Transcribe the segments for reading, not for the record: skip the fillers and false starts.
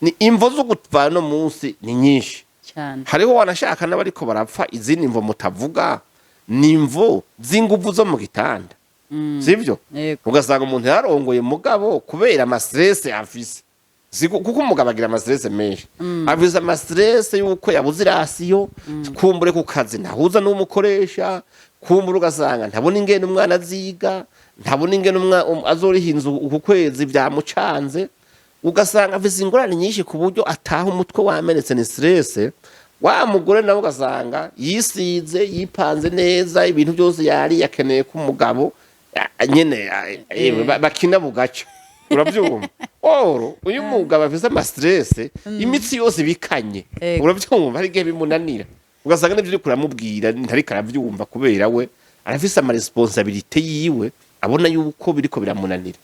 Ni imvo zo gupfa no munsi ni nyinshi. Cyane. Hariho wanashaka n'abariko barapfa izindi mvo mutavuga, ni imvo z'inguvu zo mu gitanda, sivyo? Yego. Ugasanga umuntu yarongoye, mugabo kubera ama stress afise, kuko umugabo agira ama stress menshi, afise ama stress yuko yabuze i ration, kumbure ku kazi ntahuza n'umukoresha, kumbure ugasanga ntabona ingene umwana aziga, ntabona ingene azoriha inzu uku kwezi, byamucanze. Ugasanga afise ingorane nyinshi ku buryo ataha umutwe wamenetse, ni stress. Wa mugore nawe ugasanga yisize, yipanze neza, ibintu byose yari yakeneye ko umugabo nyene yewe, bakina bugaca, urabyumva? Oro uyu mugabo afise ama stress, imitsi yose bikanye. Urabyumva, hari igihe bimunanira, ugasanga n'ibyo uriko uramubwira ntariko aravyumva, kubera we arafise ama responsabilités yiwe, abona yuko biriko biramunanira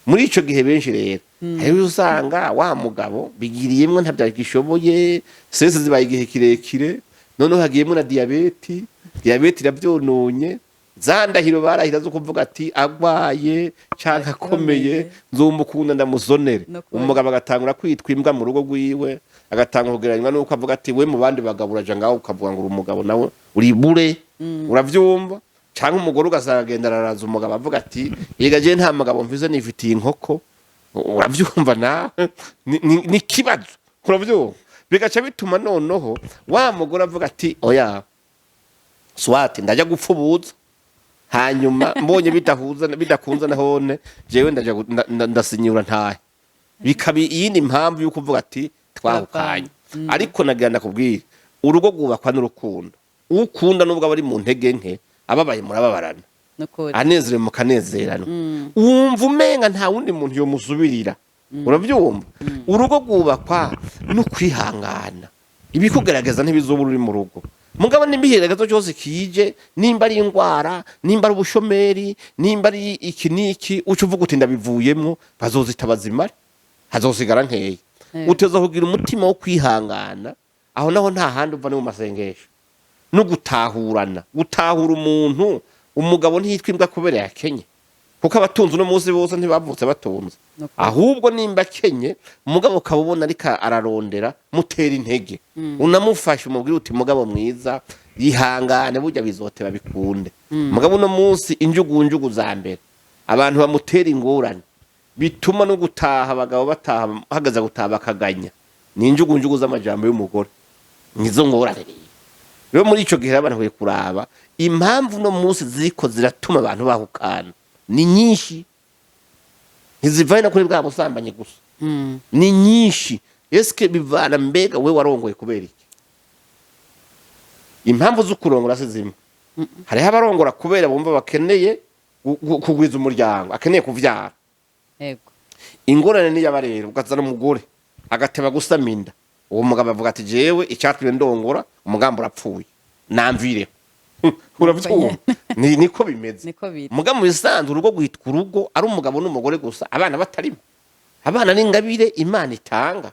muri ico gihe. Benshi rero hariho usanga wa mugabo bigiriyemwo, ntabyo agishoboye, stress zibaye igihe kirekire, noneho hagiyemwo na diyabeti. Diyabeti iravyononye. Za ndahiro barahira zo kuvuga ati agwaye canke akomeye nzomukunda ndamusonere. Umugabo agatangura kwitwa imbwa mu rugo rwiwe, agatanga kugereranywa nuko avuga ati we mu bandi bagabo uraja ngaho ukavuga ngo uri umugabo, nawe uri bure, uravyumva? Canke umugore ugasanga agenda araraza umugabo, avuga ati yega je nta mugabo mfise, nifitiye inkoko, uravyumva nawe? Ni ikibazo, uravyumva? Bigaca bituma noneho wa mugore avuga ati oya, swati ndajya gupfubuza, hanyuma mbonye bidahuza bidakunze nahone jewe ndaja ndasinyura ntahe. Bikaba iyindi mpamvu yo kuvuga ati twahukanye. Ariko nagira ndakubwira, urugo rwubakwa n'urukundo. Ukunda nubwo aba ari mu ntege nke, ababaye murababarana, anezerewe mukanezerana, wumva umenga nta wundi muntu yomusubirira, urabyumva? Urugo rwubakwa no kwihangana. Ibikugerageza ntibizobura uri mu rugo, mugabo nimba ikigaragazo cyose kije, nimba ari indwara, nimba ari ubushomeri, nimba ari iki n'iki, uca uvuga uti ndabivuyemwo, bazozita bazimare, hazosigara nkeya. Uteza kugira umutima wo kwihangana. Aho naho nta handi uva, ni mu masengesho no gutahurana, gutahura umuntu. Umugabo ntiyitwa imbwa kubera yakenye, kuko abatunze uno munsi bose ntibavutse batunze. Ahubwo nimba akenye, umugabo ukaba ubona ariko ararondera, mutera intege, unamufashe, umubwire uti mugabo mwiza, yihangane, burya bizoteba bikunde. Mugabo uno munsi injugunjugu za mbere abantu bamutera ingorane, bituma no gutaha abagabo bataha, hagaze gutaha bakaganya, ni injugunjugu z'amajambo y'umugore, nizo ngorane. Rero muri ico gihe abantu bakwiye kuraba impamvu no munsi ziriko ziratuma abantu bahukana. Ni nyinshi, ntizivaye no kuri bwa busambanyi gusa, ni nyinshi. Eske bivana, mbega we warongoye kubera iki? Impamvu zo kurongora si zimwe. Hariho abarongora kubera bumva bakeneye kugwiza umuryango, akeneye kuvyara. Ingorane niyaba rero ukazana umugore agateba gusama inda, uwo mugabo avuga ati jewe icyatumye ndongora, umugambi urapfuye, namvireho, uravyumva? Niko bimeze. Niko biri. Muga mu bisanzwe urugo rwitwa urugo ari umugabo n'umugore gusa, abana batarimo. Abana n'ingabire Imana itanga,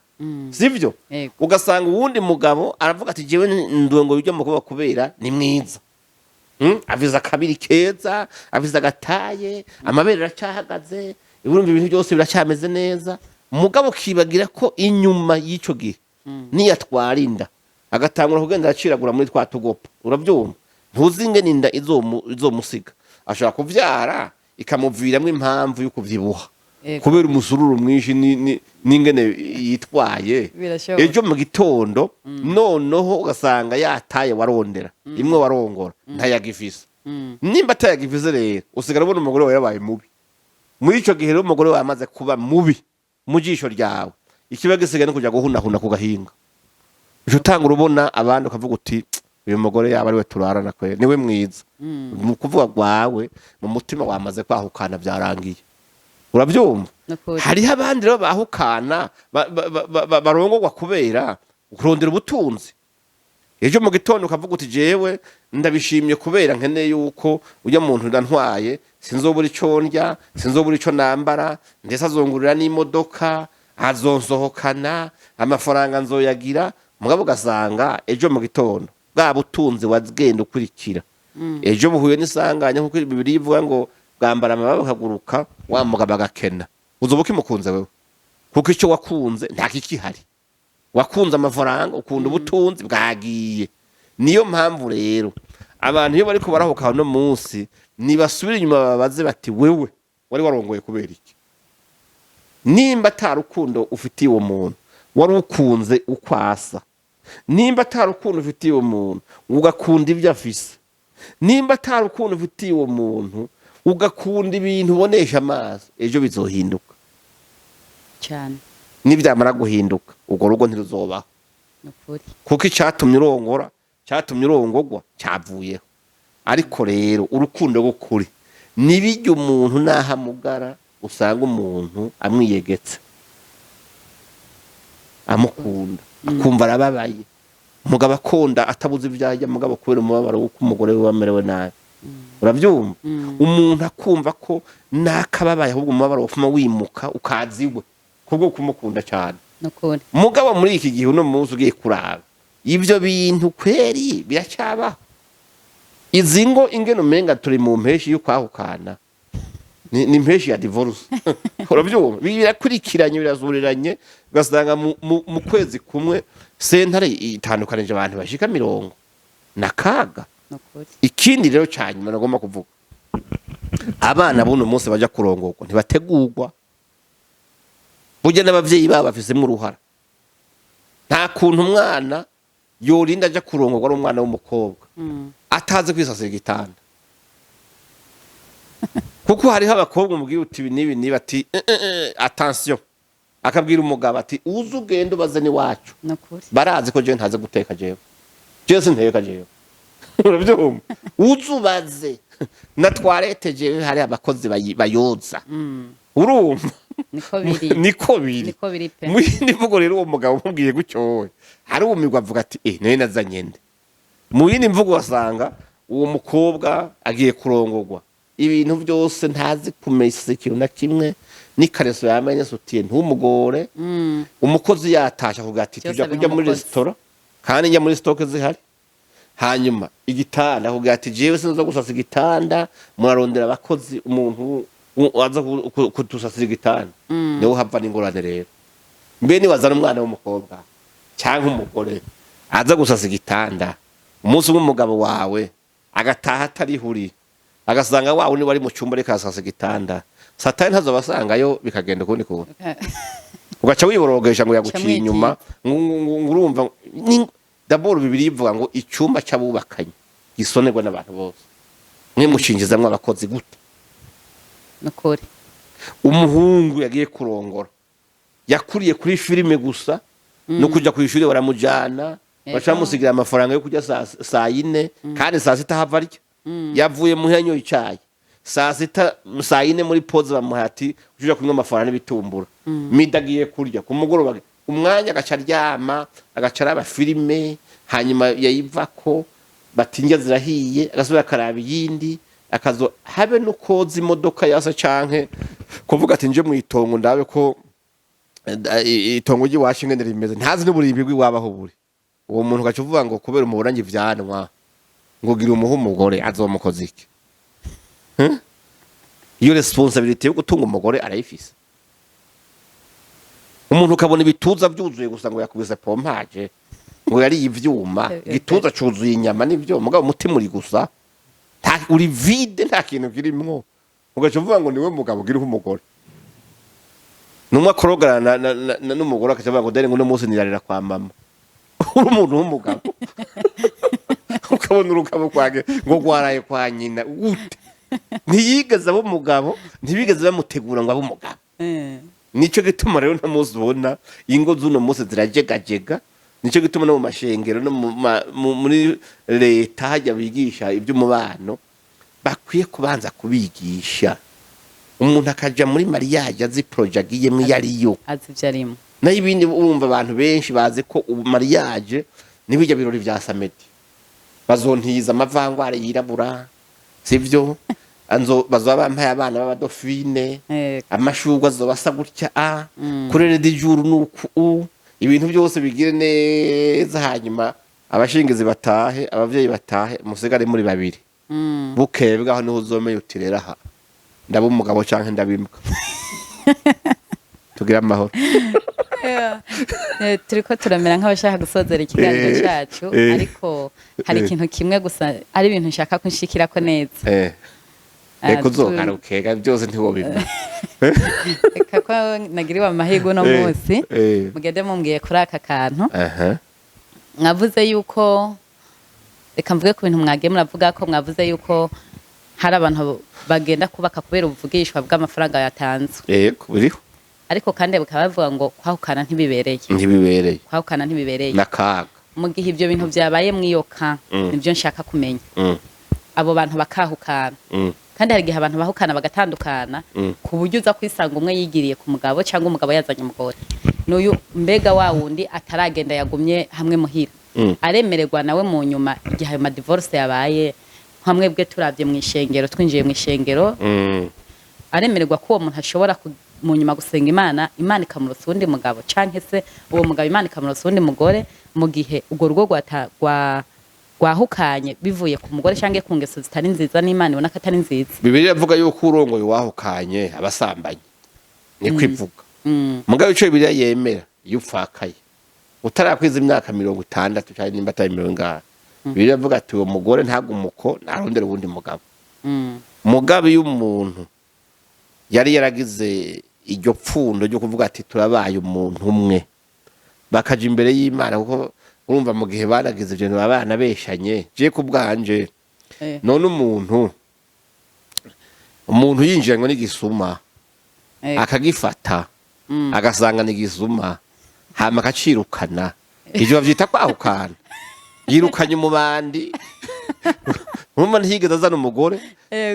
sivyo? Yego. Ugasanga uwundi mugabo aravuga ati jewe ndongo ujya mukobwa kubera ni mwiza. Avize akabiri keza, avize agataye, amabere aracyahagaze, urumva ibintu byose biracyameze neza. Mugabo ukibagira ko inyuma y'ico gihe niyatwara inda, agatangura kugenda araciragura muri twa tugopo, urabyumva? Ntuzi ingene inda izomusiga. Ashobora kuvyara ikamuviramwo impamvu yo kuvyibuha kubera umusururu mwinshi n'ingene yitwaye. Birashoboka. Ejo mu gitondo noneho ugasanga yataye warondera imwe warongora ntayagifise. Nimba atayagifise rero, usigara ubona umugore wawe yabaye mubi. Muri ico gihe rero umugore wawe amaze kuba mubi mu jisho ryawe, ikiba gisigaye no kuja guhunahuna ku gahinga. Uca utangura ubona abandi, ukavuga uti uyu mugore yaba ariwe turarana kweri, niwe mwiza. Mu kuvuga rwawe mu mutima wamaze kwahukana, byarangiye, urabyumva? Nukuri. Hariho abandi rero bahukana barongorwa kubera kurondera ubutunzi. Ejo mu gitondo ukavuga uti jewe ndabishimye kubera nkeneye yuko ujya muntu ndantwaye, sinzobura ico ndya, sinzobura ico nambara, ndetse azongurira n'imodoka, azonsohokana, amafaranga nzoyagira. Mugabo ugasanga ejo mu gitondo bwa butunzi wagenda ukurikira, ejo buhuye n'isanganya, nkuko Bibiliya ivuga ngo bwambara amababa bukaguruka, wa mugabo agakena, uzoba ukimukunze wewe? Kuko icyo wakunze nta kikihari. Wakunze amafaranga, ukunda ubutunzi bwagiye. Niyo mpamvu rero abantu iyo bariko barahuka uno munsi, nibasubire inyuma babaze bati: "Wewe wari warongoye kubera iki?" Nimba ata rukundo ufitiye uwo muntu, wari ukunze uko asa. Nimba ata rukundo ufitiye uwo muntu, ugakunda ibyo afise. Nimba ata rukundo ufitiye uwo muntu, ugakunda ibintu ubonesha amaso, ejo bizohinduka. Cyane. Nibyamara guhinduka, urwo rugo ntiruzobaho. Ni ukuri. Kuko icyatumye urongora, cyatumye urongorwa, cyavuyeho. Ariko rero urukundo rw'ukuri nibijya umuntu n'aho amugara, usanga umuntu amwiyegetse, amukunda, akumva arababaye. Umugabo akunda atabuze ibyo arya, mugabo kubera umubabaro w'uko umugore we amerewe nabi, urabyumva, umuntu akumva ko n'akababaye, ahubwo umubabaro wofuma wimuka ukaza iwe kubwo kumukunda cyane. Ni ukuri. Mugabo muri iki gihe, uno munsi ugiye kuraba ibyo bintu kweri biracyabaho. Izi ngo ingene umenga turi mu mpeshi yo kwahukana, ni impeshi ya divorce, urabyumva, birakurikiranye, birazuriranye, ugasanga mu kwezi kumwe sentare itandukanije abantu bashika 40 na kaga. Ni ukuri. Ikindi rero cya nyuma nagomba kuvuga, abana b'uno munsi bajya kurongorwa ntibategurwa. Burya n'abavyeyi babo bafisemo uruhara. Nta kuntu umwana yorinda aja kurongorwa ari umwana w'umukobwa atazi kwisasira igitanda, kuko hariho abakobwa umubwira uti ibi n'ibi niba ati: "Eh, eh, eh, attention", akabwira umugabo ati: "Uze ugende ubaze n'iwacu." Ni ukuri. Barazi ko jewe ntazi guteka, jewe sinteka jewe, urabyumva, uze ubaze na toilette, jewe hari abakozi bayoza, urumva. Niko biri. Niko biri. Niko biri pe. Mu yindi mvugo rero, uwo mugabo umubwiye gutyo wowe arumirwa, avuga ati: "Eh, nayo nazanye nde?" Mu yindi mvugo, wasanga uwo mukobwa agiye kurongorwa, ibintu byose ntazi kumesa, ikintu na kimwe, n'ikareso yamenye sutiye ntumugore. Umukozi yatasha avuga ati: Byose "Tujya abiha kujya muri umukozi. resitora kandi njya muri stock zihari." Hanyuma igitanda avuga ati: "Jewe sinza gusasa igitanda, murarondera abakozi, umuntu aza kudusasira igitanda." Niho hava n'ingorane rero. Mbe niwazana umwana w'umukobwa cyangwa umugore aza gusasa igitanda, umunsi umwe umugabo wawe agataha atarihuri, agasanga wawe niwe ari mu cyumba ariko arasasa igitanda, satani ntazobasangayo, bikagenda ukundi kuntu, ugaca wiborogesha ngo yaguciye inyuma, ngo urumva d'abord Bibiliya ivuga ngo icyumba cy'abubakanye gisonerwa n'abantu bose. Mwe mucinjizamwo abakozi gute? Ni ukuri. Umuhungu yagiye kurongora yakuriye kuri filime gusa, no kujya ku ishuri baramujyana, baca bamusigira amafaranga yo kurya saa 4, kandi saa 6 hava arya. Yavuye muhira yanyoye icyayi saa 6, saa 4 muri pause bamuha ati: "Ujya kunywa amafaranga n'ibitumbura." Midi agiye kurya, ku mugoroba umwanya agaca aryama, agaca araba filime, hanyuma yayivako bati: "Indya zirahiye", agasubira akaraba iyindi, akazo habe no koza imodoka yasa canke kuvuga ati: "Nje mu itongo ndabe ko itongo ry'iwacu ingene rimeze", ntazi n'uburimbi bw'iwabo aho buri. Uwo muntu ugaca uvuga ngo kubera umuburanyi ivyanwa, ngo gira umuhe umugore, azomukoza iki? Iyo responsabilité yo gutunga umugore arayifise? Umuntu ukabona ibituza byuzuye gusa, ngo yakubise pompage, ngo yariye ivyuma, igituza cuzuye inyama n'ivyo, mugabo umutima uri gusa uri vide, nta kintu kirimwo, ugaca uvuga ngo niwe mugabo ugira umugore. Numwe akorogana n'umugore akaca avuga ngo: "Dore ngo uno munsi nirarira kwa mama." Uri umuntu w'umugabo, ukabona urugabo kwage ngo rwaraye kwa nyina gute? Ntiyigeze aba umugabo, ntibigeze bamutegura ngo abe umugabo. Nico gituma rero no munsi ubona ingo z'uno munsi zirajegajega. Nico gituma no mu mashengero no muri leta hajya bigisha iby'umubano, bakwiye kubanza kubigisha, umuntu akaja muri mariage azi projet agiyemwo iyo ariyo. Azi ibyo arimo. Naho ibindi, urumva, abantu benshi bazi ko ubu mariage n'ibijya birori vya samedi, bazontiza amavangware yirabura, sivyo? Anzo bazoba bampaye abana b'abadofine, amashurwe azoba asa gutya, a kurere dijuru nuku u ibintu byose bigire neza, hanyuma abashingizi batahe, abavyeyi batahe, musigare muri babiri. Bukeye bwaho niho uzomenya uti: "Rero aha ndaba umugabo canke ndabimbwa." Tugire amahoro. Turiko turamera nk'abashaka gusozera ikiganiro cacu, ariko hari ikintu kimwe gusa ari ibintu nshaka ko nshikirako neza. Reka uzogaruke, byose ntiwobimenya. Reka ko nagiriwe amahirwe uno munsi, mugende mumbwiye kuri aka kantu. Mwavuze yuko, reka mvuge ku bintu mwagiye muravuga, ko mwavuze yuko hari abantu bagenda kubaka kubera ubuvugishwa bw'amafaranga yatanzwe. Yego, biriho. Ariko kandi bakaba bavuga ngo kwahukana ntibibereye. Ntibibereye. Kwahukana ntibibereye. N'akaga. Mu gihe ibyo bintu byabaye mw'iyo ka, nibyo nshaka kumenya, abo bantu bakahukana, kandi hari igihe abantu bahukana bagatandukana, ku buryo uza kwisanga umwe yigiriye ku mugabo cyangwa umugabo yazanye umugore n'uyu. Mbega wa wundi ataragenda yagumye hamwe muhira, aremererwa nawe mu nyuma igihe ayo madivorce yabaye, hamwe bwe turavye mu ishengero, twinjiye mu ishengero, aremererwa ko uwo muntu ashobora mu nyuma gusenga Imana, Imana ikamurotsa uwundi mugabo, canke se uwo mugabo Imana ikamurotsa uwundi mugore, mu gihe urwo rugo rwahukanye bivuye ku mugore canke ku ngeso zitari nziza n'Imana ibona ko atari nziza? Bibiliya ivuga yuko urongoye uwahukanye abasambanyi, niko ivuga. Mugabo ico Bibiliya yemera, iyo upfakaye utarakwiza imyaka 60 canke nimba atari mirongo ingahe, Bibiliya ivuga ati uwo mugore ntagumuko, narondera uwundi mugabo. Mugabo iyo umuntu yari yaragize iryo pfundo ryo kuvuga ati turabaye umuntu umwe, bakaja imbere y'Imana, kuko urumva mu gihe baragize ivyo bintu baba banabeshanye. Je ku bwanje, none umuntu yinjiranywe n'igisuma, akagifata, agasanga ni igisuma, hama akacirukana, ivyo bavyita kwahukana? Yirukanye umubandi, urumva ntiyigeze azana umugore.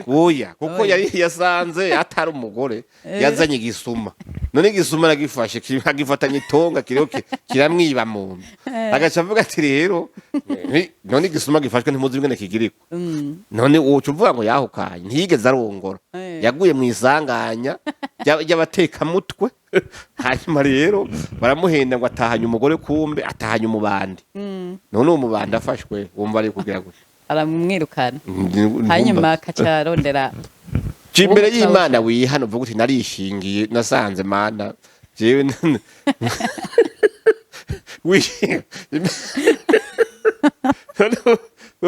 Oya, kuko Oya. yari yasanze atari umugore, yazanye igisuma. None igisuma aragifashe, agifatanya itonga, kiriho kiramwiba mu nda, agaca avuga ati rero none igisuma gifashwe ntimuzi ingene kigirikwa. None woca uvuga ngo yahukanye? Ntiyigeze arongora. Yaguye mu isanganya ry'abatekamutwe, hanyuma rero baramuhenda ngo atahanye umugore, kumbe atahanye umubandi. None uwo mubandi afashwe, wumva ari kugira gutya? Aramwirukana, hanyuma akaca arondera Jya imbere uwo y'Imana, wihana, uvuga uti narishingiye, nasanze Mana jewe wewe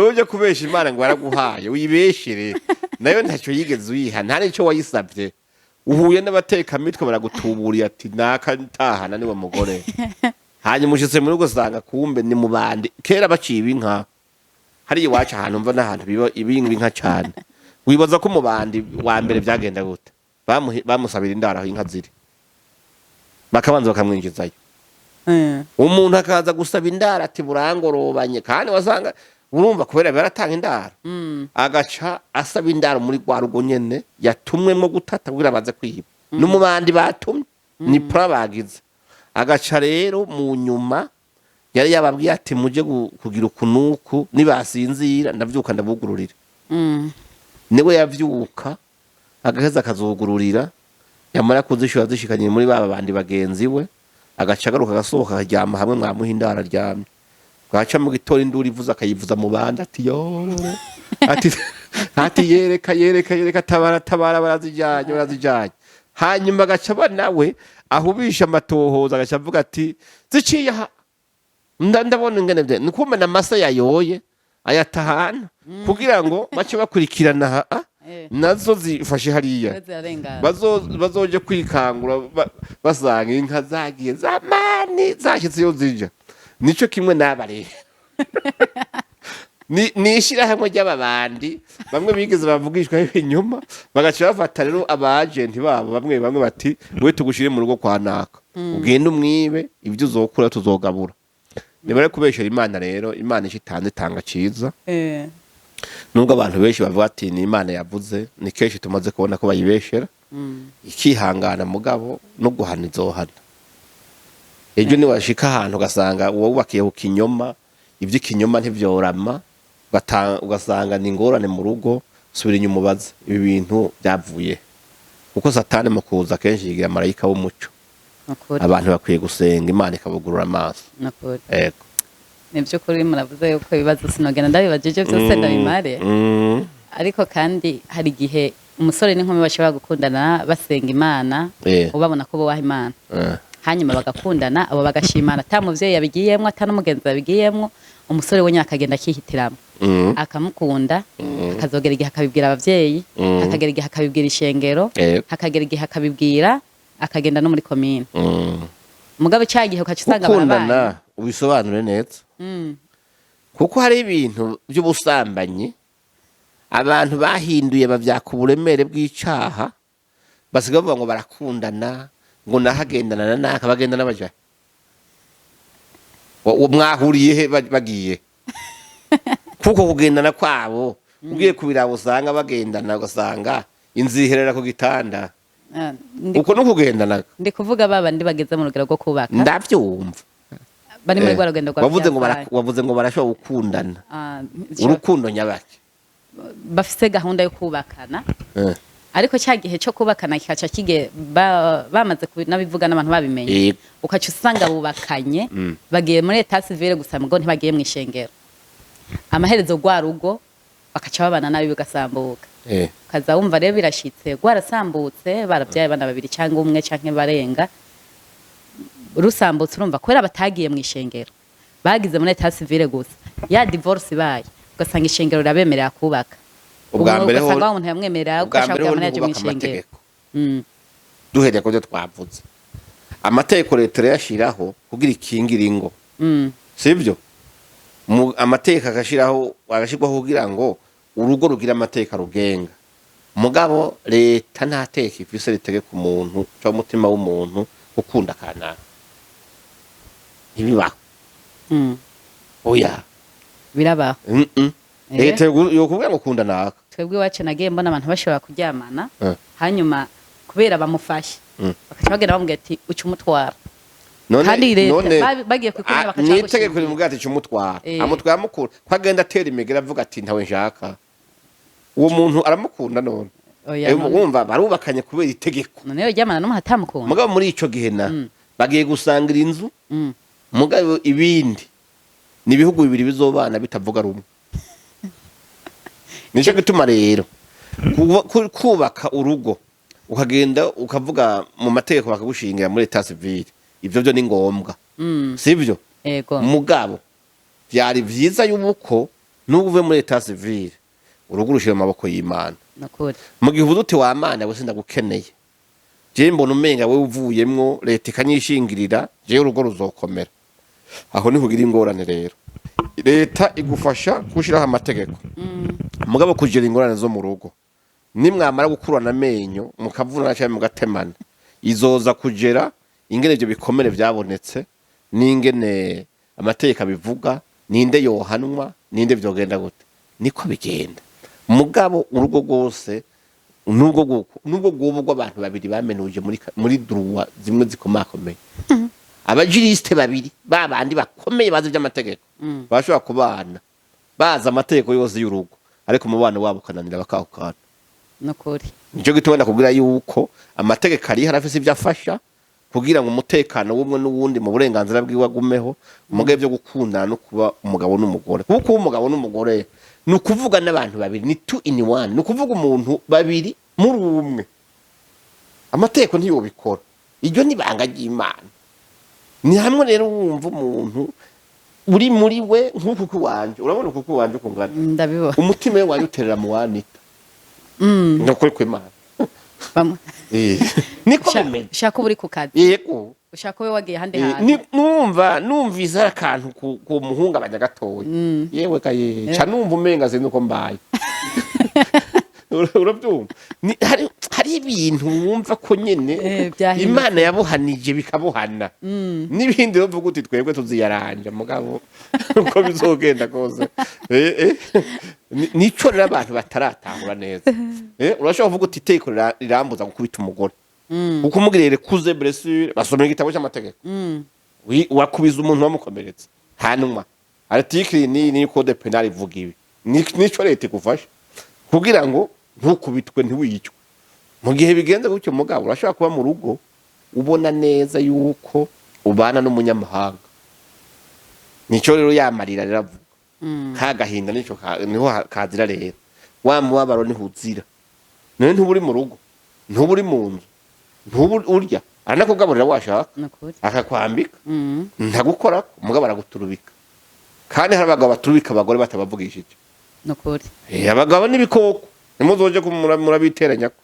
ujya kubesha Imana ngo waraguhaye, wibeshere nayo ntacyo yigeze uyiha, nta n'icyo wayisabye. Uhuye n'abatekamitwe baragutuburiye ati naka ntahana niwe mugore, hanyuma ushitse muri ugasanga kumbe ni mu bandi. Kera baciba inka hariya iwacu, ahantu mva n'ahantu biba ibinga inka cane, wibaza ko umubandi wa mbere byagenda gute? Bamusabira indaro aho inka ziri, bakabanza bakamwinjizayo. Umuntu akaza gusaba indaro ati burangorobanye, kandi wasanga urumva kubera baratanga indaro, agaca asaba indaro muri rwa rugo nyene yatumwemwo gutata kugira baze kwiba. N'umubandi batumye, ni plan bagize. Agaca rero mu nyuma yari yababwiye ati muje kugira ukunuku, nibasinzira ndavyuka ndabugururira. Niwe yavyuka agaheza akazugururira, yamara kuzishura zishikanye muri baba bandi bagenzi we, agaca agaruka agasohoka akaryama hamwe mwamuha indaro aryamye. Bwaca mu gitondo induru ivuze, akayivuza mu bandi ati yororo, ati yereka, yereka, yereka, tabara, tabara, barazijanye, barazijanye. Hanyuma agaca aba nawe ahubisha amatohoza, agaca avuga ati ziciye aha, ndabona ingene ni kumena amase yayoye ayatahana kugira ngo bace bakurikirana aha, nazo zifashe hariya. Zirarengana. Bazoje kwikangura basanga inka zagiye zamani zashyitse iyo zija. Nico kimwe n'aba rero, ni ishirahamwe ry'ababandi bamwe bigeze bavugishwa ibinyoma, bagaca bafata rero abajenti babo bamwe bamwe bati we tugushire mu rugo kwa naka, ugende umwibe, ibyo uzokura tuzogabura. Nibare kubeshera Imana rero. Imana ico itanze itanga ciza. Nubwo abantu benshi bavuga ati ni Imana yavuze, ni kenshi tumaze kubona ko bayibeshera. Ikihangana, mugabo no guhana izohana. Ejo niwashika ahantu ugasanga wubakiye ku kinyoma, ivy'ikinyoma ntivyorama, ugasanga ni ingorane mu rugo, subira inyuma ubaze ibi bintu byavuye, kuko Satani mu kuza kenshi yigira marayika w'umuco. Nukuri. Abantu bakwiye gusenga, Imana ikabugurura amaso. Nukuri. Ego. Ni by'ukuri muravuze yuko ibibazo sinogenda ndabibajije byose ndabimare, ariko kandi hari igihe umusore n'inkumi bashobora gukundana basenga Imana, ubabona ko bubaha Imana. Hanyuma bagakundana, abo bagashimana, ata muvyeyi yabigiyemwo, ata n'umugenzi yabigiyemwo. Umusore we nyene akagenda akihitiramo, akamukunda, akazogera igihe akabibwira abavyeyi, akagera igihe akabibwira ishengero, akagera igihe akabibwira, akagenda no muri komine. Mugabo cya gihe ukaca usanga barabaye. Gukundana, ubisobanure neza, kuko hari ibintu by'ubusambanyi abantu bahinduye, bavyaka uburemere bw'icaha, basigaye bavuga ngo barakundana, ngo nahagendana na naka. Bagendana baja mwahuriye he? Bagiye kuko kugendana kwabo ugiye kubiraba, usanga bagendana, ugasanga inzu iherera ku gitanda. Ah, ndi, Uko no kugendana. Ndi kuvuga ba bandi bageze mu rugero rwo kubaka, Ndavyumva. bari muri rwa rugendo rwa Wavuze ngo fiançailles. Wavuze ngo barashobora gukundana. Ah, Urukundo nyabaki? Bafise gahunda yo kubakana, ariko cya gihe cyo kubakana kikaca kige bamaze nabivuga n'abantu babimenye, ukaca usanga bubakanye, bagiye muri état civil gusa, mugo ntibagiye mu ishengero. Amaherezo rwa rugo bakaca babana nabi, bigasambuka. Ukaza wumva rero birashitse, rwarasambutse, barabyaye abana babiri cyangwa umwe cyangwa barenga, rusambutse. Urumva, kubera batagiye mu ishengero, bagize muri état civil gusa, ya divorce ibaye, ugasanga ishengero rirabemerera kubaka. Ubwa Ubu mbere ugasanga wa muntu yamwemerera, ubwa ugashaka mbere ho kugira ngo yaje mu ntibubaka ishengero. amategeko. Duhereye ku byo twavuze, amategeko leta irayashiraho kugira ikingire ingo, sibyo? Amategeko agashiraho, agashyirwaho kugira ngo urugo rugire amategeko arugenga. Mugabo leta nta teka ifise ritegeka umuntu cyangwa umutima w'umuntu gukunda kanaka, ntibibaho. Oya. Birabaho. Leta yokubwira ngo kunda naka? Twebwe iwacu nagiye mbona abantu bashobora kuryamana, hanyuma kubera bamufashe, bakaca bagenda bamubwira ati: "Uca umutwara." None Kandi leta none bagiye kwikumira, bakaca mw'itegeko bagushingira. rimubwira ati: "Cumutwara." Amutwara amukura ko agenda atera imigera, avuga ati: "Ntawe nshaka." Uwo muntu aramukunda none? Oya, Wumva barubakanye kubera itegeko. None yoryamana n'umuntu atamukunda? Mugabo muri ico gihe na bagiye gusangira inzu, mugabo ibindi ni ibihugu bibiri bizobana bitavuga rumwe. Nico gituma rero kubaka urugo, ukagenda ukavuga mu mategeko, bakagushingira muri état civil, ivyo byo ni ngombwa, sivyo? Ego. Mugabo vyari vyiza yuko nubwo uvuye muri état civil, urugo urushira mu maboko y'Imana. Nukuri. Mu gihe uvuze uti: "Wa Mana we, sindagukeneye jewe, mbona umenga wewe uvuyemwo, leta ikanyishingirira jewe, urugo ruzokomera." Aho niho ugira ingorane. Rero leta igufasha gushiraho amategeko, mugabo kugira ingorane zo mu rugo, nimwamara gukurana amenyo, mukavunana cyangwa mugatemana, izoza kugera ingene ivyo bikomere vyabonetse, n'ingene amategeko abivuga, ninde yohanwa, ninde vyogenda gute. Niko bigenda. Mugabo urugo rwose, nubwo bwoba bw'abantu babiri bamenuje muri droit zimwe zikomakomeye, aba juristes babiri babandi bakomeye bazi iby'amategeko, bashobora kubana bazi amategeko yose y'urugo, ariko umubano wabo ukananira, bakahukana. Nukuri. Nicyo gituma ndakubwira yuko amategeko ariho, arafise ibyo afasha kugira ngo umutekano w'umwe n'uwundi mu burenganzira bwiwe agumeho. Mugabo byo gukundana no kuba umugabo n'umugore, kuko kuba umugabo n'umugore ni ukuvuga n'abantu babiri, ni two in one, ni ukuvuga umuntu babiri muri umwe. Amategeko ntiyobikora, iryo ni ibanga ry'Imana. Ni hamwe rero wumva umuntu uri muri we nk'uku kuwanje, urabona uku kuwanje ukungana? Ndabibona. Umutima we wawe uterera mu wanita, ni ukuri kw'Imana. Niko bimeze. Ushaka uba uri ku kazi. Yego. Ushaka ube wagiye ahandi hantu. Numva numvise hari akantu ku muhungabanya gatoya, yewe kaye, ca numva umenga sinzi uko mbaye. Urabyumva? Hari ibintu wumva ko nyene Byahindutse. Imana yabuhanije bikabuhana, n'ibindi uvuga uti: "Twebwe tuziyaranja." Mugabo uko bizogenda kose, nico rero abantu bataratahura neza. Urashobora kuvuga uti: "Itegeko rirambuza gukubita umugore." Kuko umubwire coups et blessures, basomera igitabo cy'amategeko, wakubiza umuntu wamukomeretse, hanwa article ni code pénal ivuga ibi. Nico leta igufasha kugira ngo ntukubitwe, ntiwicwe mu gihe bigenze gutyo. Mugabo urashobora kuba mu rugo ubona neza yuko ubana n'umunyamahanga. Nico rero yamarira rero avuga ka gahinda, nico niho kazira rero wa mubabaro, niho uzira. None ntuba uri mu rugo, ntuba uri mu nzu, ntuba urya. Aranakugaburira washaka, Nukuri. akakwambika, ntagukora, umugabo araguturubika. Kandi hari abagabo baturubika abagore batabavugishije. Nukuri. Abagabo n'ibikoko, ntimuzoje murabiteranyako.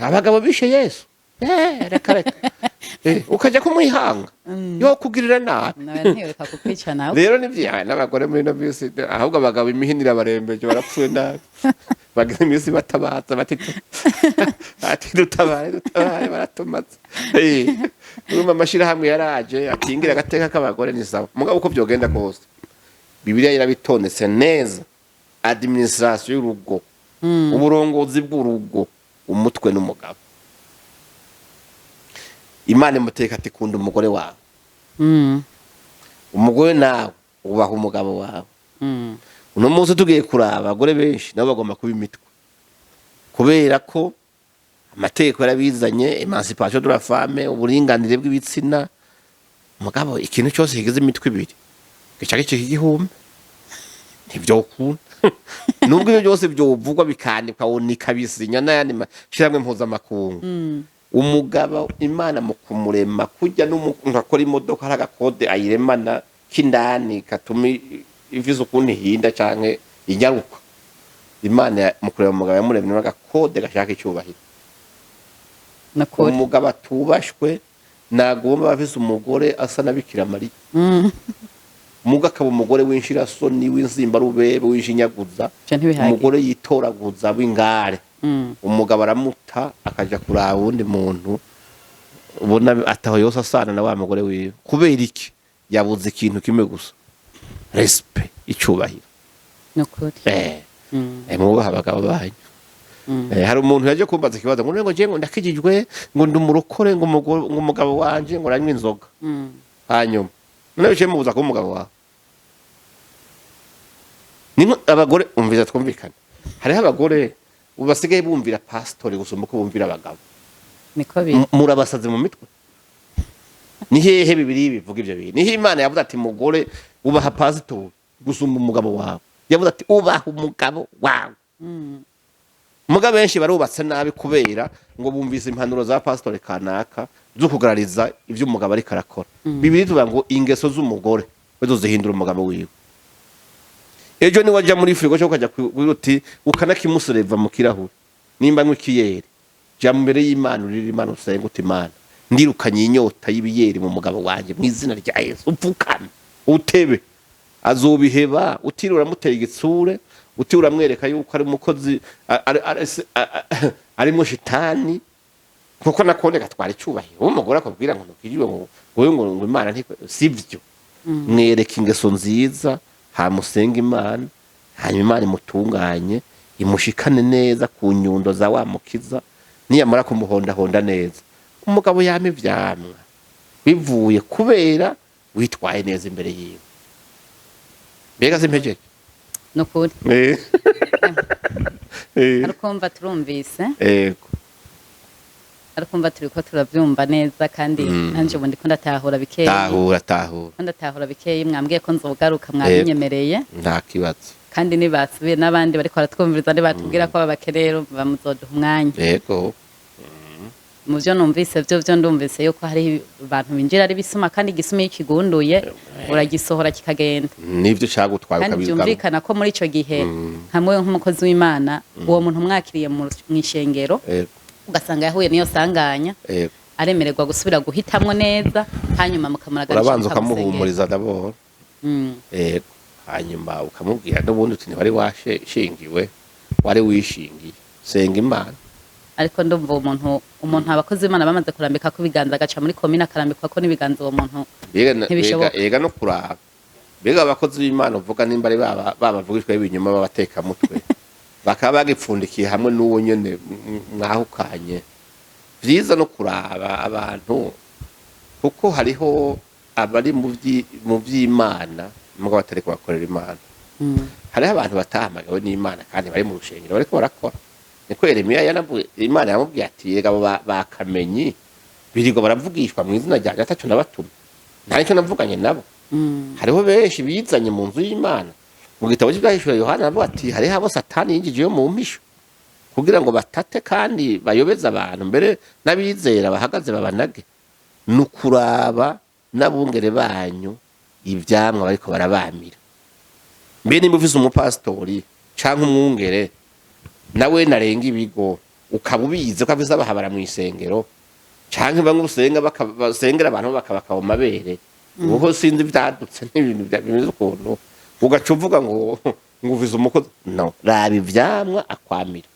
Abagabo bishe Yesu. Reka reka. Ukajya kumwihanga yo kugirira nabi. Nawe ntiyoreka kukwica nawe. Rero nivyaha n'abagore muri ino minsi, ahubwo abagabo imihinira barembeje, barapfuye nabi, bagize iminsi batabaza bati ati "Dutabare, dutabare, baratumaze." Urumva amashirahamwe yaraje akingira agateka k'abagore, ni sawa. Mugabo uko vyogenda kose, Bibiliya yarabitondetse neza, administration y'urugo, uburongozi bw'urugo, umutwe n'umugabo. Imana imuteka ati "Kunda umugore wawe." Umugore nawe ubaha umugabo wawe. Uno munsi tugiye kuraba, abagore benshi nabo bagomba kuba imitwe kubera ko amategeko yarabizanye, émancipation de la femme, uburinganire bw'ibitsina. Mugabo ikintu cyose kigize imitwe ibiri gica gicika igihumbi, ntivyokunda. Nubwo ibyo byose byovugwa, bikandikwa, unikabisinya n'ayandi mashirahamwe mpuzamakungu, umugabo Imana mu kumurema, kurya n'umuntu akora imodoka, hari agakode ayiremana k'indani katuma ifise ukuntu ihinda canke inyaruka. Imana mu kureba umugabo yamuremye n'agakode gashaka icyubahiro. Nukuri. Umugabo atubashwe nagomba aba afise umugore asa na Bikira Mariya, muga akaba umugore w'inshirasoni, w'inzimbarubebe, w'inshinyaguza, Ivyo ntibihagije. umugore yitoraguza w'ingare, umugabo aramuta akaja kuraba uwundi muntu ubona ataho yose asana na wa mugore wiwe. Kubera iki? Yabuze ikintu kimwe gusa, respect, icubahiro. Nukuri. Mwubaha abagabo banyu. Hari umuntu yaje kumbaza ikibazo ngo nje ngo ndakijijwe, ngo ndi umurokore, ngo umugabo wanje ngo aranywa inzoga. Hanyuma none bicaye mubuza kuba umugabo wawe ni abagore. Umviza twumvikane, hariho abagore ubu basigaye bumvira pasitori gusumba uko bumvira abagabo. Niko biri. Murabasaze mu mitwe. Ni hehe Bibiri bivuga ivyo bintu? Niho Imana yavuze ati "Mugore, ubaha pasitori gusumba umugabo wawe"? Yavuze ati "Ubaha umugabo wawe." Muga benshi barubatse nabi kubera ngo bumvise impanuro za pasitori kanaka zo kugarariza ivyo umugabo ariko arakora. Bibiri tuvuga ngo ingeso z'umugore wezo zihindura umugabo wiwe. Ejo niwajya muri frigo cyangwa ukajya kuri uti ukanakimusereva mu kirahure, nimba anywa ikiyeri, jya mbere y'Imana, urira Imana, usenga uti "Imana, ndirukanye inyota y'ibiyeri mu mugabo wanjye mu izina rya Yesu." Upfukame utebe, azobiheba. Utiriwe uramutera igitsure, utiriwe uramwereka yuko ari umukozi, arimo shitani, kuko nakone gatwara icyubahiro. Uwo umugore akubwira ngo ntukiriwe, ngo ngo ngo ngo Imana ntiko, sivyo. Mwereka ingeso nziza, hamusenga Imana, hanyuma Imana imutunganye, imushikane neza ku nyundo za wa mukiza. Niyamara kumuhondahonda neza, umugabo yama ivyamwa bivuye kubera witwaye neza imbere yiwe. Mbega simpejeje? Nukuri. Ariko turumvise. Yego. Ariko umva, turiko turavyumva neza, kandi nanje ubu ndiko ndatahura bikeyi. Tahura, tahura. Ndiko ndatahura bikeyi. Mwambwiye ko nzogaruka, mwabinyemereye. Nta kibazo. Kandi nibasubiye n'abandi bariko baratwumviriza, nibatubwira ko babakeneye, bamuzoduha umwanya. Yego. Mu byo numvise byo ndumvise yuko hari abantu binjira ari bisuma, kandi igisuma iyo kigunduye uragisohora kikagenda. Nivyo cagutwaye Kandi ukabigaruka. byumvikana ko muri ico gihe, hamwe nk'umukozi w'Imana, uwo muntu mwakiriye mw'ishengero, ugasanga yahuye n'iyo sanganya, aremererwa gusubira guhitamwo neza, hanyuma mukamuraganisha, Urabanza mukamusengera. ukamuhumuriza d'abord. Yego, hanyuma ukamubwira n'ubundi uti ntiwari washingiwe, wari wishingiye, senga Imana. Ariko ndumva uwo muntu abakozi b'Imana bamaze kurambika ko ibiganza, agaca muri komine akarambikwa ko n'ibiganza, uwo muntu ntibishoboka. Mbega no kuraba, mbega abakozi b'Imana uvuga nimba ari baba babavugishwa ibinyoma b'abatekamutwe, bakaba bagipfundikiye hamwe n'uwo nyene mwahukanye. Vyiza no kuraba abantu, kuko hariho abari mu vy'Imana mugabo batari kubakorera Imana. Hariho abantu batahamagawe n'Imana kandi bari mu rushengero bariko barakora. Niko Yeremiya yanavuye, Imana yamubwiye ati "Erega abo bakamenyi birirwa baravugishwa mu izina ryanjye ataco nabatuma, nta nicyo navuganye nabo." Hariho benshi bizanye mu nzu y'Imana. Mu gitabo cy'Ibyahishuwe Yohana aravuga ati hariho abo Satani yinjijeyo mu mpisho kugira ngo batate kandi bayobeze abantu, mbere n'abizera bahagaze babanage. Ni ukuraba n'abungere banyu ivyamwa bariko barabamira. Mbe nimba ufise umupasitori canke umwungere nawe narenga ibigo, ukaba ubizi ko afise abahabara mw'isengero, canke bamwe usenga basengera abantu bakabaka mu mabere, ubu sinzi ivyadutse n'ibintu bimeze ukuntu, ugaca uvuga ngo ufise umukozi. No raba ivyamwa akwamira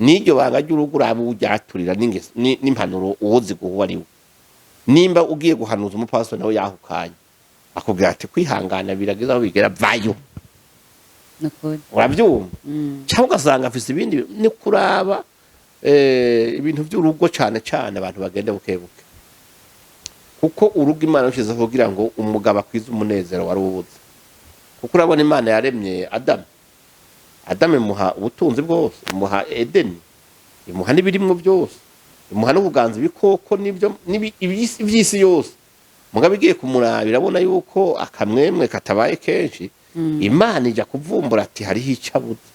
n'iryo banga ry'urugo, uraba uryaturira n'impanuro uwo ziguha uwo ari we. Nimba ugiye guhanuza umupasitori nawe yahukanye, akubwira ati kwihangana birageze aho bigera, vayo. Nukuri. Urabyumva? Cyangwa ugasanga afise ibindi. Ni kuraba ibintu by'urugo cyane cyane, abantu bagenda buke buke, kuko urugo Imana yashyizeho kugira ngo umugabo akwize umunezero wari ubuze. Kuko urabona, Imana yaremye Adamu, Adamu imuha ubutunzi bwose, imuha Edeni, imuha n'ibirimwo byose, imuha n'ubuganza ibikoko n'ibyo iby'isi yose. Mugabo igiye kumuraba irabona yuko akamwemwe katabaye kenshi. Imana ijya kuvumbura ati hariho icyo abuze,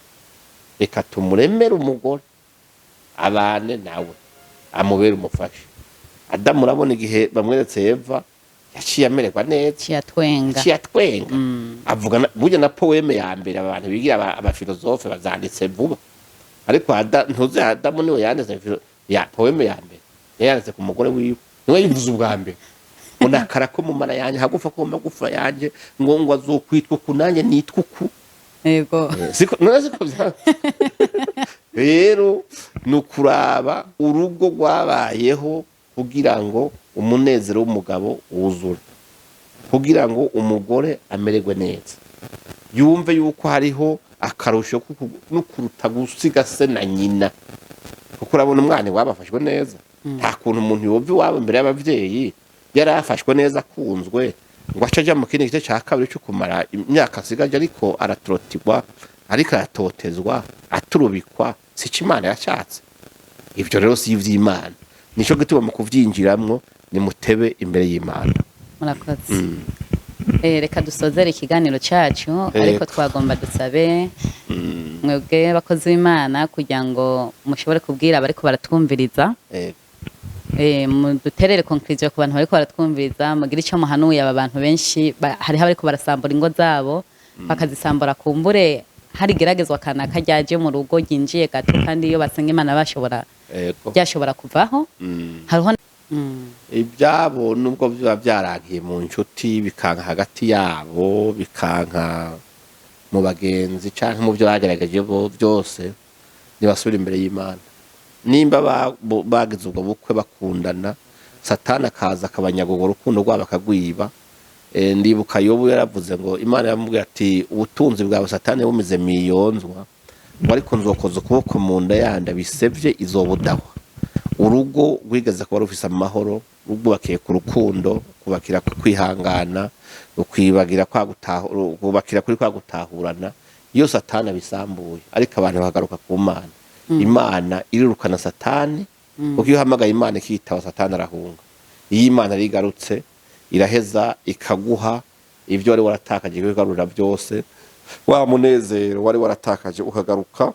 reka tumuremere umugore abane nawe, amubere umufasha. Adamu, urabona igihe bamweretse Eva, yaciye amererwa neza. Ciyatwenga. Yaciye atwenga, avuga burya na poème ya mbere abantu bigira abafilozofe bazanditse vuba, ariko ntuzi Adamu niwe yanditse ya poème ya mbere, yayanditse ku mugore wiwe, niwe yivuze ubwa mbere ngo nakara ko mu mara yanjye, hagufa ko mu magufa yanjye, ngo azokwitwa uku nanjye nitwa uku. Siko none siko rero ni ukuraba urugo rwabayeho kugira ngo umunezero w'umugabo wuzure, kugira ngo umugore amererwe neza, yumve yuko hariho akarusho no kuruta gusiga se na nyina. Kuko urabona umwana iwabo afashwe neza, nta kuntu umuntu yumva iwabo imbere y'ababyeyi yari afashwe neza, akunzwe, ngo ace aja mu kindi gice cya kabiri cyo kumara imyaka asigaje ariko aratrotirwa, ariko aratotezwa, aturubikwa. Sico Imana yashatse ibyo rero, si ivy'Imana. Nico gituma mu kuvyinjiramwo nimutebe imbere y'Imana. Murakoze. Reka dusozere ikiganiro cyacu, ariko twagomba dusabe mwebwe bakozi b'Imana kugira ngo mushobore kubwira abariko baratwumviriza, muduterere conclusion ku bantu bariko baratwumviriza, mugire icyo muhanuye aba bantu benshi hariho abariko barasambura ingo zabo, bakazisambura kumbure hari igeragezwa kanaka ryaje mu rugo ryinjiye gato, kandi iyo basenga Imana bashobora byashobora kuvaho. Hariho Ibyabo nubwo biba byarangiye mu nshuti, bikanka hagati yabo, bikanka mu bagenzi canke mu byo bagerageje bo byose, ntibasubira imbere y'Imana. Nimba bagize ubwo bukwe bakundana, Satani akaza akabanyaga urwo rukundo rwabo akagwiba. Ndibuka Yobu yaravuze ngo Imana yamubwiye ati ubutunzi bwawe Satani bumize miyonzwa, ngo ariko nzokoza ukuboko mu nda yanda bisevye izobudahwa. Urugo rwigeze kuba rufise amahoro, rwubakiye ku rukundo, kubakira ku kwihangana, rukwibagira kwa rwubakira kuri kwa gutahurana, iyo Satani abisambuye ariko abantu bakagaruka ku Mana, Imana irirukana Satani. Kuko iyo uhamagaye Imana ikitaba, Satani arahunga. Iyo Imana rero igarutse, iraheza ikaguha ibyo wari waratakaje, ikagarura byose, wa munezero wari waratakaje ukagaruka,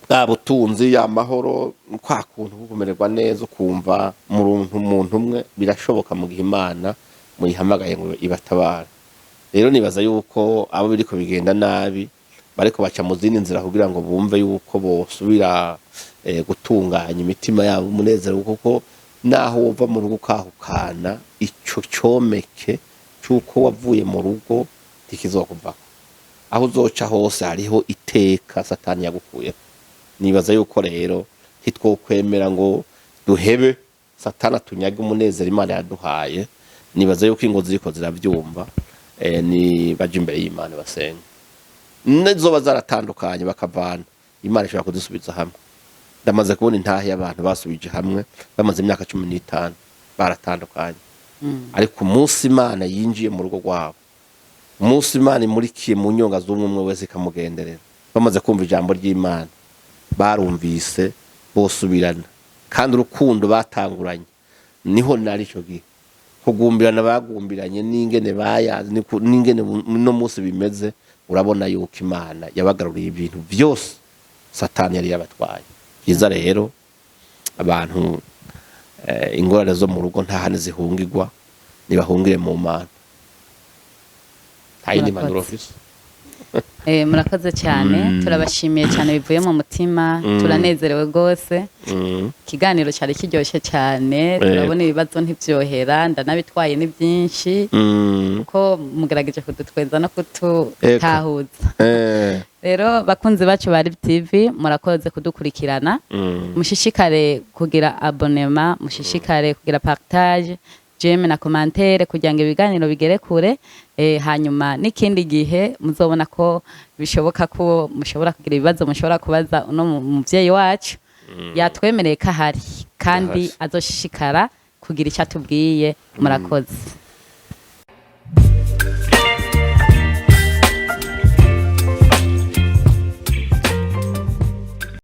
bwa butunzi, ya mahoro, kwa kuntu ko kumererwa neza, ukumva mu umuntu umwe. Birashoboka mu gihe Imana muyihamagaye ngo ibatabare. Rero nibaza yuko abo biriko bigenda nabi bariko baca mu zindi nzira kugira ngo bumve yuko bosubira gutunganya imitima yabo, umunezero, kuko naho wova mu rugo ukahukana, ico comeke c'uko wavuye mu rugo ntikizokuvako. Aho uzoca hose hariho iteka Satani yagukuyeko. Nibaza yuko rero ntitwokwemera ngo duhebe Satani atunyage umunezero Imana yaduhaye. Nibaza yuko ingo ziriko ziravyumva, ni baje imbere y'Imana basenga. Nizoba zaratandukanye bakavana, Imana ishobora kuzisubiza hamwe. Ndamaze kubona intahe y'abantu basubije hamwe bamaze imyaka 15 baratandukanye, ariko umunsi Imana yinjiye mu rugo rwabo, umunsi Imana imurikiye mu nyonga z'umwe umwe wese ikamugenderera, bamaze kumva ijambo ry'Imana, barumvise bosubirana, kandi urukundo batanguranye niho nari ico gihe kugumbirana bagumbiranye n'ingene bayazi n'ingene no munsi bimeze. Urabona yuko Imana yabagaruriye ibintu byose Satani yari yabatwaye. Byiza rero abantu Ingorane zo mu rugo nta handi zihungirwa, nibahungire mu Mana. Nta yindi Murakoze. mpanuro mfise. Murakoze cyane, turabashimiye cyane bivuye mu mutima, turanezerewe rwose. Ikiganiro cyari kiryoshye cyane, turabona ibibazo ntibyohera, ndanabitwaye ni byinshi kuko mugerageje kudutwenza no kututahuza. Rero bakunzi bacu ba Live TV, murakoze kudukurikirana. Mushishikare kugira abonnement, mushishikare kugira partage, j'aime na commentaire kugira ngo ibiganiro bigere kure. Hanyuma n'ikindi gihe muzobona ko bishoboka ko mushobora kugira ibibazo mushobora kubaza uno muvyeyi wacu, yatwemereye ko ahari kandi Ahari. azoshishikara kugira icyo atubwiye. Murakoze.